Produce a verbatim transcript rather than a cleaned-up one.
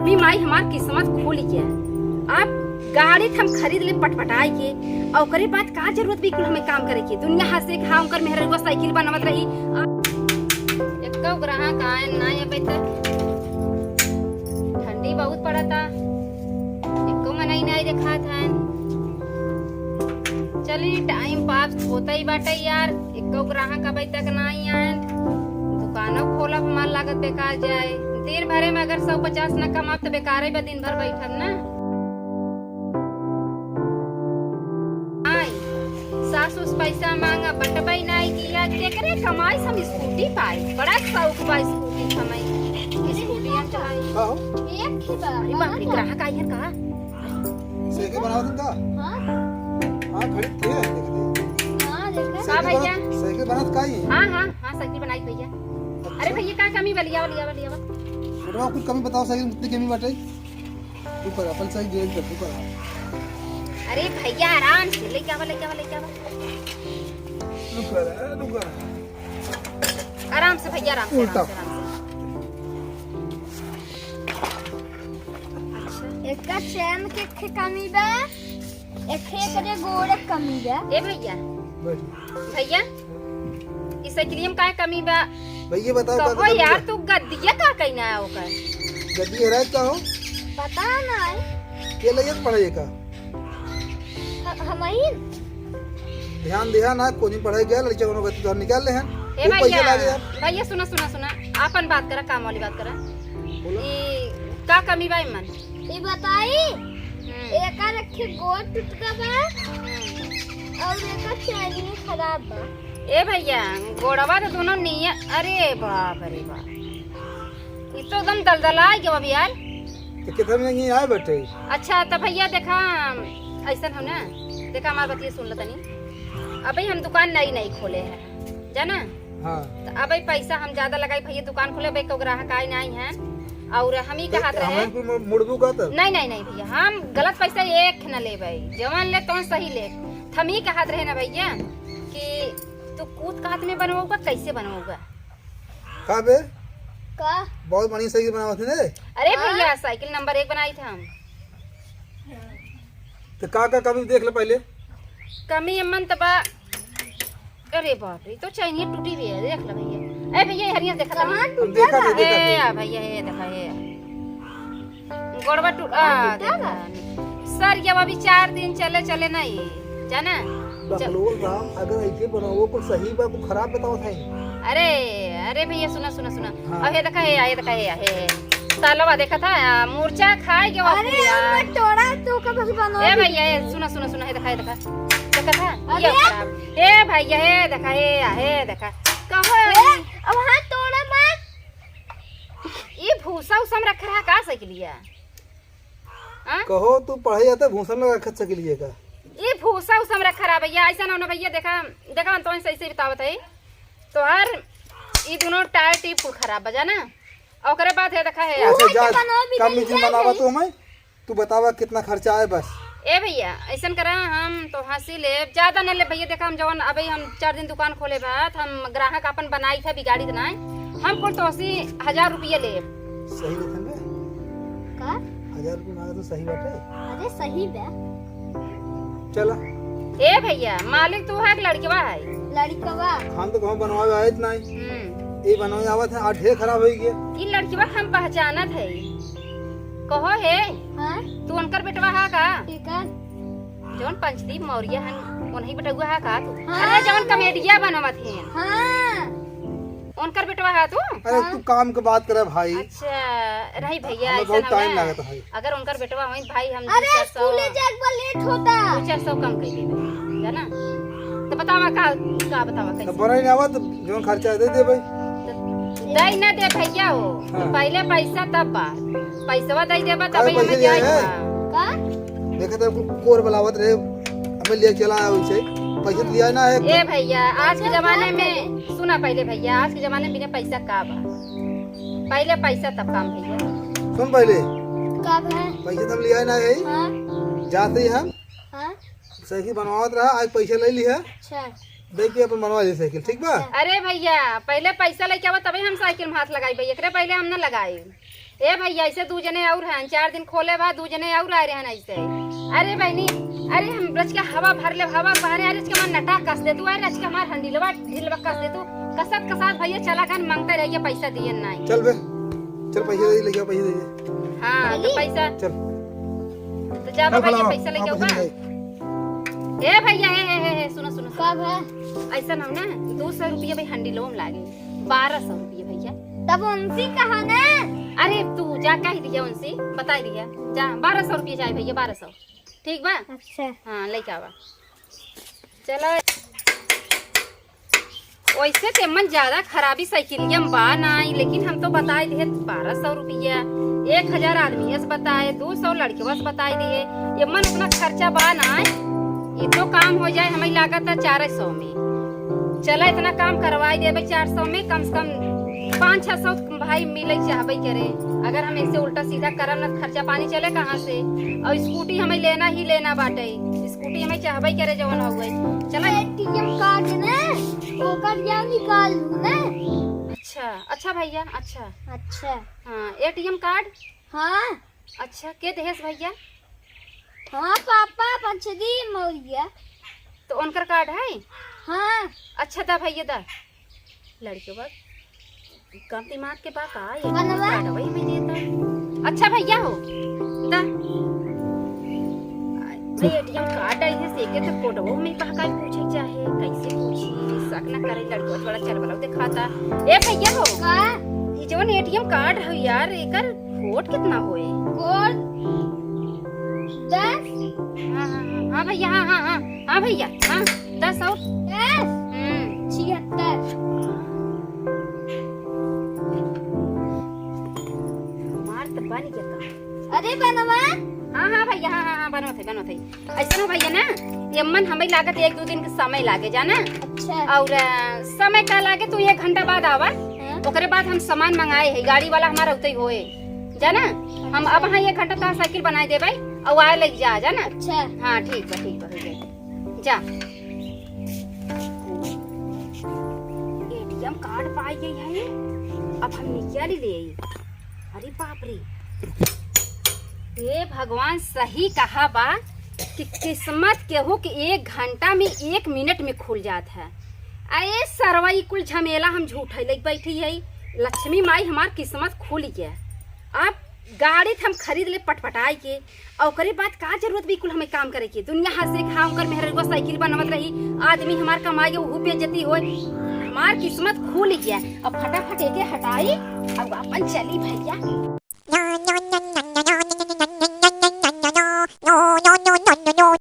अभी माई हमार किस्मत खुल गया। आप गाड़ी हम खरीद ले पटपटाए के, और ओकरे बाद का जरूरत भी कुल हमें काम करे के? दुनिया हंसे के, हाँ, उनकर मेहररुआ साइकिल बनावत रही। आ- एक्को ग्राहक आए ना अबे तक। ठंडी बहुत पड़ता, एक्को मनई नहीं देखात है। चली, टाइम पास होता ही बाटे यार, एक्को ग्राहक अबे तक ना आई आए। दुकानों खोलब हमार लागत बेकार जाए। दिन भरे में अगर सौ पचास ना कमाब तो बेकारे बा, दिन भर बैठब ना। आई, सास उस पैसा मांगा, बटबई नाई किया, केकरे कमाई से हम स्कूटी पाई। बड़ा शौक बा स्कूटी कमाई, स्कूटी हम चलाई। का हो? एक ही बा, अरे बाप रे, हाँ। ग्राहक आई है का? साइकिल बनावत हन का? हाँ। हाँ, खड़ी थी, देखते। हाँ, देखा। का साइकिल भैया? बना-, साइकिल बनात का ही? हाँ, हाँ, हाँ, साइकिल बनाई भैया। अच्छा। अरे भैया, का कमी बा? लियावा, लियावा, लियावा। बेटवा, कुछ कमी बताओ, साइकिल में कितनी कमी बाटे? ऊपर अपन साइकिल गिरे कर, ऊपर आ। अरे भैया, आराम से लेके आवा, लेके आवा, लेके आवा। रुक रहा, रुक रहा। आराम से भैया, आराम से, उल्टा। आराम से, आराम से। अच्छा। एका चैन के खे कमी बा, एखे एकरे गोड़े कमी बा। ए भैया। बैठ। भैया, ई साइकिलिया में का कमी बा? भैया बताओ, का कहो कमी यार, बा? तू गद्दिया का कहना है ओकर? गद्दी हेराय का हो? पता नहीं। के लइयत पढ़ाई का? ह-, हमही। ध्यान दिहा ना, कोचिंग पढ़ाई गया, लड़किया कोनो गद्दी तोहर निकाल ले हैं। ए वो पैसे भैया, लागे यार। भैया सुना, सुना, सुना, आपन बात करा, काम वाली बात करा। बोला। ई का कमी बा इमन? ई बताई, हम्म। एकर एक ठे गोड़ टूट गवा हम्म। और एकर चैनियो खराब बा। ए भैया, गोड़वा तो दोनों निया, अरे बाप रे बाप, ई तो एकदम दलदला गवा अब यार। तो कितना में ये आए बैठे? अच्छा, तो भैया देखा, ऐसन हो ना, देखा हमार बतिया सुन लो तनी। अबे हम दुकान नई नई खोले हैं, जाना? हाँ। तो अब ई पैसा हम ज्यादा लगाई भैया, दुकान खोले, अब एको ग्राहक आई नहीं है। और हम ही तो कहत रहे। हमें कोई मु-, मुड़बू का तब? नहीं, नहीं, नहीं भैया, हम गलत पैसा एक न लेबै, जवन ले तवन सही ले। हम ही कहत रहे ना भैया कि तू कूद कात में बनवाऊगा, कैसे बनवाऊगा? का बे? का? बहुत बढ़िया साइकिल बनावत है रे। अरे हाँ। भैया, साइकिल नंबर एक बनाई था हम। तो का का कमी देख ले पहले। कमी अमन त बा, अरे बाप रे, तो चैनिया टूटी भी है, देख ले भैया। ए भैया, हरिया देखा था। कहाँ हम टूटा देखा बा? थे, देखा ए, थे। आ भैया, ए देखा, ए। गोड़वा टूट, आ, कहाँ टूटा देखा। बा? सर, जब अभी चार दिन चले, चले नहीं, जाना? बकलोल राम, अगर ऐसे बनाओ, कुछ सही बा, कुछ खराब बताओ था। अरे, अरे भैया, सुना, सुना, सुना। हाँ। अब ये देखा, ये, ये देखा, ये, ये, ये। सालवा देखा था, आ, मूर्छा खाए के अरे, वापस यार। हमर टोड़ा तो का बस बनवा ए दे। भैया, ए, सुना, सुना, सुना, हे देखा, हे देखा। देखा था? अरे। ये खराब। हे भैया, हे देखा, हे, हे देखा। कहो ए, अभी। अब हाँ टोड़ा बात। ये भूसा उसा में रख रहा का साइकिलिया? हाँ? कहो तू पढ़े जाते भूसा में रख सकिलिए का? ये भूसा उसा में रख रहा भैया, ऐसा ना हो ना भैया, देखा, देखा हम तो ऐसे, ऐसे बतावत है। तोहर ई दोनों टायर टीप कुल खराब बा, जाना? ओकरे बाद है, देखा है। अच्छा, जा, बनवा भी कम नहीं मीजिए जाए बनावा भाई। तू हमें, तू बतावा कितना खर्चा आए बस। ए भैया, ऐसन करा, हम तो हंसी ले, ज्यादा न ले भैया। देखा, हम जवन अबे हम चार दिन दुकान खोले बा, त हम ग्राहक अपन बनाई था, बिगाड़ी त नाय। हम कुल तो अस्सी हजार रुपया ले। सही देथन बे। का? हजार रुपया मांगा तो सही बाटे। अरे सही बे। चला। ए भैया, मालिक तू है कि लड़कवा है? लड़कवा। हम तो कहूँ बनवावे आए थे नहीं। हम्म। ये बनवावे आवत है, आज ढेर खराब हो गया। ई लड़कवा हम पहचानत है। कहो हे, हाँ? तू उनकर बेटवा हा का? केकर? जौन पंचदीप मौर्य हन, उन्हीं बेटवा हा का तू? हाँ, अरे जौन वही। कमेडिया बनवत हैं। हाँ। उनकर बेटवा हा तू? अरे हाँ। तू काम के बात करे भाई। अच्छा, रही भैया, हमें ऐसा बहुत ना टाइम होला। लागत है। अगर उनकर बेटवा होई भाई, हम अरे दो चार सौ, स्कूले जाए के बा, लेट होता। दो चार सौ कम कर देबे, जाना? तो बतावा का, का बतावा कैसे? तो बड़ा ही ना आवा तो जौन खर्चा दे दे भाई। तो दे ना दे भैया हो, तो हाँ। पहले पैसा तब बात। पैसवा दे देबा तब अरे हमें पैसे जाए दिया है। का? देखा था कोर बुलावत रहे, हमें ले चला है उसे। पैसे तो लिया ना है। ए भैया, आज के पैसा जमाने क्या में, करे? सुना पहले भैया, आज के जमाने में बिना पैसा का बा? पहले पैसा तब काम भैया। सुन पहले। का बा? पैसे तब लिया ना है। हाँ। जाते ही हम हाँ। साइकिल बनवावत रहा, आज पैसा ले लिया। अच्छा। देख के अपन बनवा ले साइकिल, ठीक बा? अच्छा। अरे भैया, पहले पैसा लेके आवा तबे हम साइकिल में हाथ लगाई भाई, एकरे पहले हम ना लगाई। ए भइया, ऐसे दू जने और हैं, चार दिन खोले बा, दू जने और आए रहन ऐसे। अरे बहिनी, अरे हम रच के हवा भर ले, हवा बहरे, अरे रच के हमार नटा कस दे तू, अरे रच के हमार हंडिलवा ढिलवा कस दे तू। कसत कसात भइया चला गन, मांगते रहिए, पैसा दिए नाहीं। चल बे, चल पैसा दे, लेके आओ, पैसा दे। हाँ, तो पैसा चल। तो जा चल भइया, फलाना, पैसा लेके आओ पैसा बा। दे। ए भइया, ए, ए, ए, ए, सुनो, सुनो, सुनो। का बा? ऐसा ना हो ना, दो सौ रुपया भाई हंडिलवा में लागे, बारह सौ रुपया भइया। तब उनसे कहा ना। अरे तू जा कह दिया उनसे, बता दिया, जा बारह सौ रुपया चाहे भइया, बारह सौ। ठीक बा? अच्छा। हाँ, लेके आवा। चलो। वैसे तो एमन ज्यादा खराबी साइकिलिया में बा नाई, लेकिन हम तो बताए दिए बारह सौ रुपया, एक हजार आदमी से बताए, दो सौ लड़कवा से बताए दिए, एमन उतना खर्चा बा नाई, ये तो काम हो जाए हमें लागत है चार सौ में। चला इतना काम करवाए देबे चार सौ में, कम से कम पाँच छः सौ भाई मिले चाहबे करे। अगर हम ऐसे उल्टा सीधा करम न, खर्चा पानी चले कहाँ से? और स्कूटी हमें लेना ही लेना बाटे, स्कूटी हमें चाहबे करे जवन हुए। चला। एटीएम कार्ड ने, ओकर या निकाल लू ने। अच्छा, अच्छा भइया, अच्छा। अच्छा। हाँ, एटीएम कार्ड? हाँ। अच्छा, के देहेस भइया? हाँ पापा, पंचदी मौर्य। तो उनकर कार्ड है? हाँ। अच्छा, दा भइया, दा। लड़के बा, कम दिमाग के बा का? ये बनवा। कार्ड वही में देता। अच्छा भइया हो, दा। भाई, एटीएम कार्ड आई है, से के तो कोडवो में बहकाई पूछे चाहे, कैसे पूछी, शक न करे, लड़को थोड़ा चलबलो दिखाता। ए भइया हो, का? ये जवन एटीएम कार्ड है यार, एकर कोड कितना होए? कोड दस। हाँ, हाँ, हाँ, हाँ भइया, हाँ, हाँ, हाँ, हाँ भइया, हाँ, दस और? दस? हम्म। छिहत्तर। हमार तो बन गया काम। अरे बनवा। हाँ, हाँ भइया, हाँ, हाँ, हाँ, बनवत है, बनवत है। ऐसा ना भइया ना, एमन हमें लागत एक दो दिन के समय लागे जाना। अच्छा। और, अ, समय का लागे, तू एक घंटा बाद आवा। हाँ। ओकरे बाद हम सामान मंगाए है, गाड़ी वाला हमारा उतई होए जाना। हम अच्छा। अब हाँ एक घंटा तहार साइकिल बनाए देबे और आए लग जा जाना। अच्छा। हाँ ठीक बा, ठीक बा, हो जाए। जा। एटीएम कार्ड पाई गई है, अब हम निकाल ले। अरे बाप रे, हे भगवान, सही कहा बा कि किस्मत केहू के एक घंटा में, एक मिनट में खुल जात है। अरे सरवा, ई कुल झमेला हम झूठे लेके बैठी है। लक्ष्मी माई हमार किस्मत खुल गया। अब गाड़ी त हम खरीद ले पटपटाई के, और ओकरे बाद का जरूरत बिल्कुल हमें काम करे के? दुनिया हंसे कि हाँ, उनकर मेहररुआ साइकिल बनवत रही, आदमी हमार कमाई के उहू पे जती होए। हमार किस्मत खुल गया, अब फटाफट एके हटाई, अब अपन चली भइया।